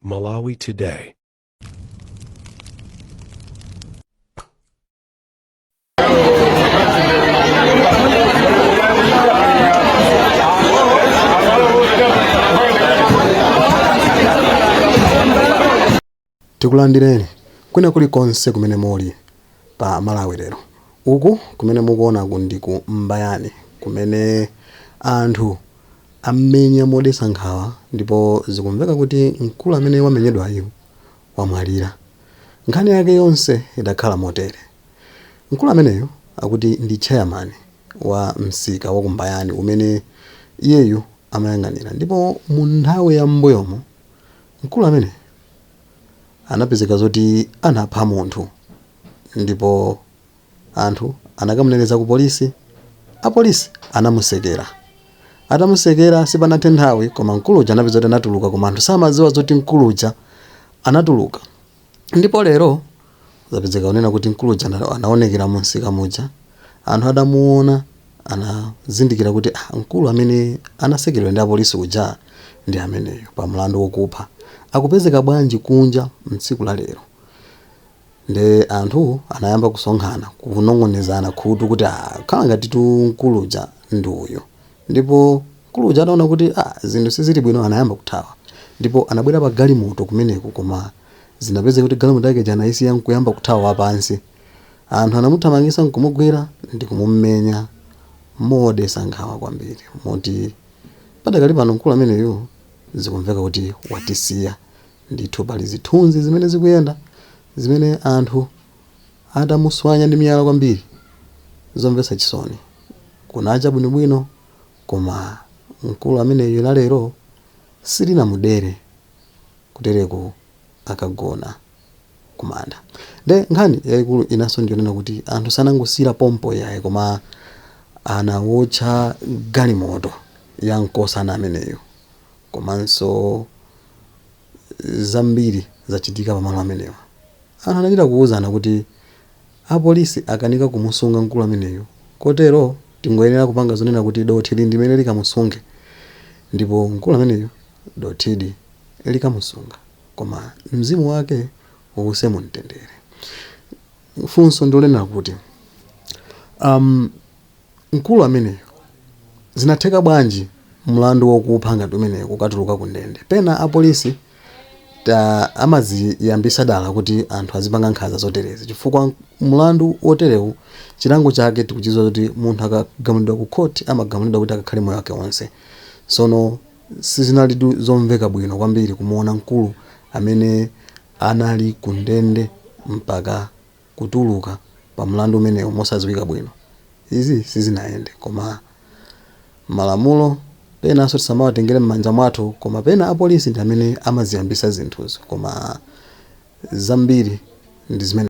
Malawi Today. Tikulandireni kwina kulikonse kumene muli pa Malawi Lero. Uku kumene mukuonaku ndi ku Mbayani kumene anthu amenya modetsa nkhawa ndipo zikumveka kuti mkulu amene wamenyedwayu wamwalira. Nkhani yake yonse idakhala motere. Mkulu ameneyu akuti ndi chairman wa msika wa ku Mbayani umene iyeyu amayang'anira ndipo mu nthawi ya m'mbuyomu mkulu ameneyu anapezeka zoti anapha munthu ndipo anthu anakamuneneza ku polisi. Apolisi anamusekera. Atamusekera sipanathe nthawi koma mkulu uja anapeza kuti anatuluka koma anthu samadziwa zoti mkulu uja anatuluka. Ndipo lero zapezeka kunena kuti mkulu uja anaonekera mu msika muja. Anthu atamuona anazindikira kuti ah, mkulu amene anasekeredwa ndi apolisi uja ndi ameneyo pa mlandu wokupha. Akupezeka bwanji kunja mtsiku la lero? Nde anthu anayamba kusonkhana kunong'onezana khutu kuti ah, khala ngatitu mkulu uja ndi uyu. Ndipo mkulu uja ataona kuti ah, zinthu sizili bwino anayamba kuthawa. Ndipo anabwera pa galimoto kumeneko koma zinapezeka kuti galimoto yake ija anayisiya nkuyamba kuthawa wapansi. Anthu anamuthamangitsa nkumugwira ndi kumumenya modetsa nkhawa kwambiri moti padakali pano mkulu ameneyu zikumveka kuti watisiya. Ndithu pali zithunzi zimene zikuyenda zimene anthu atamuswanya ndi miyala kwambiri zomvetsa chisoni. Kunacha bwinobwino koma mkulu ameneyu la lero silinamudere kutereku akagona kumanda. Nde nkhani yaikulu inanso ndiyonena kuti anthu sanangosiyira pompo iyayi koma anawotcha galimoto ya mkosana ameneyu komanso zambiri zachitika pamalo amenewa. Anthu anachita kuuzana kuti apolisi akanika kumusunga mkulu ameneyu kotero tingoyenera kupanga zonena kuti dothi ndi limene likamusunge ndipo mkulu ameneyu dothidi likamusunga koma mzimu wake uuse mumtendere. Funso ndilonena kuti mkulu ameneyo zinatheka bwanji mlandu wokupha ngati umeneyo kukatuluka ku ndende? Pena apolisi amaziyambisa dala kuti anthu azipanga nkhanza zoterezi chifukwa mlandu woterewu chilango chake tikuchidziwa kuti munthu akagamulidwa ku court amagamulidwa kuti akakhale moyo wake wonse. Sono sizinalitu zomveka bwino kwambiri kumuona mkulu amene anali ku ndende mpaka kutuluka pa mlandu umenewu mosadziwika bwino. Izi sizinayende koma malamulo penanso tisamawatengere m'manja mwathu koma pena apolisi ndi amene amaziyambisa zinthuzi koma zambiri ndi zimene.